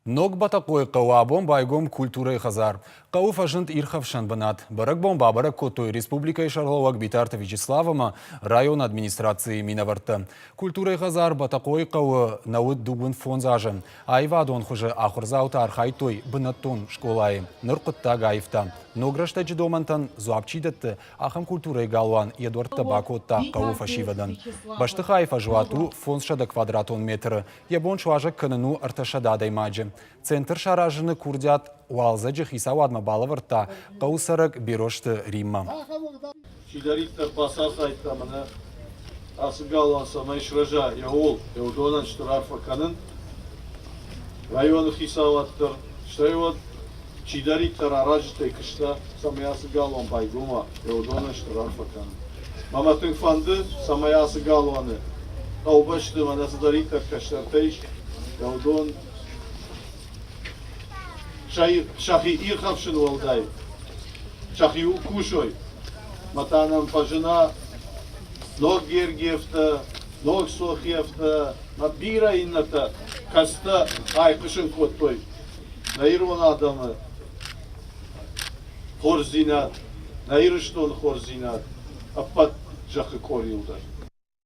Ног Бӕтӕхъойы хъӕуы абон байгом культурӕйы хӕдзар. Хъӕуы фӕзынд ирхӕфсӕн бынат. Бӕрӕгбон бабӕрӕг кодтой республикӕйы сӕргълӕууӕг Битарты Вячеслав ӕмӕ районы администрацийы минӕвӕрттӕ. Культурӕйы хӕдзар Бӕтӕхъойы хъӕуы нӕ уыд 25 азы. Аивадон хуызы ахуырдзаутӕ архайдтой бынӕттон скъолайы. Ныр хъуыддаг аивта. Ног рӕстӕджы домӕнтӕн дзуапп чи дӕтты, ахӕм культурӕйы галуан йӕ дуӕрттӕ бакодта хъӕуы фӕсивӕдӕн. Бӕстыхайы фӕзуат у 500 квадратон метры. Йӕ бон суазӕг кӕнын у 300 адӕймаджы. Центр саразыны курдиат уалдзӕджы хицауадмӕ балӕвӕрдта хъӕуы цӕрӕг Берозты Риммӕ. Чидӕриддӕр бацархайдта мӕнӕ ацы галуан цӕмӕй срӕза, йӕ ууыл, йӕ уыдонӕн стыр арфӕ кӕнын. Районы хицауад дӕр, стӕй уӕд чидӕриддӕр аразджытӕй куыста, цӕмӕй ацы галуан байгом уа, йӕ уыдонӕн стыр арфӕ кӕнын. Мӕ мӕ тынг фӕнды, цӕмӕй ацы галуаны хъӕубӕсты мӕнӕ цыдӕриддӕр кӕстӕртӕ ис, йӕ уыдон сӕхи ирхӕфсын уӕлдай, сӕхиуыл кусой, мӕ та нӕм фӕзына ног Гергиевтӕ, ног Сохиевтӕ мӕ бирӕ иннӕтӕ, кӕцытӕ айхъуысын кодтой нӕ ирон адӕмы хорздзинад, нӕ Ирыстоны хорздзинад ӕппӕт зӕххы къорийыл дӕр.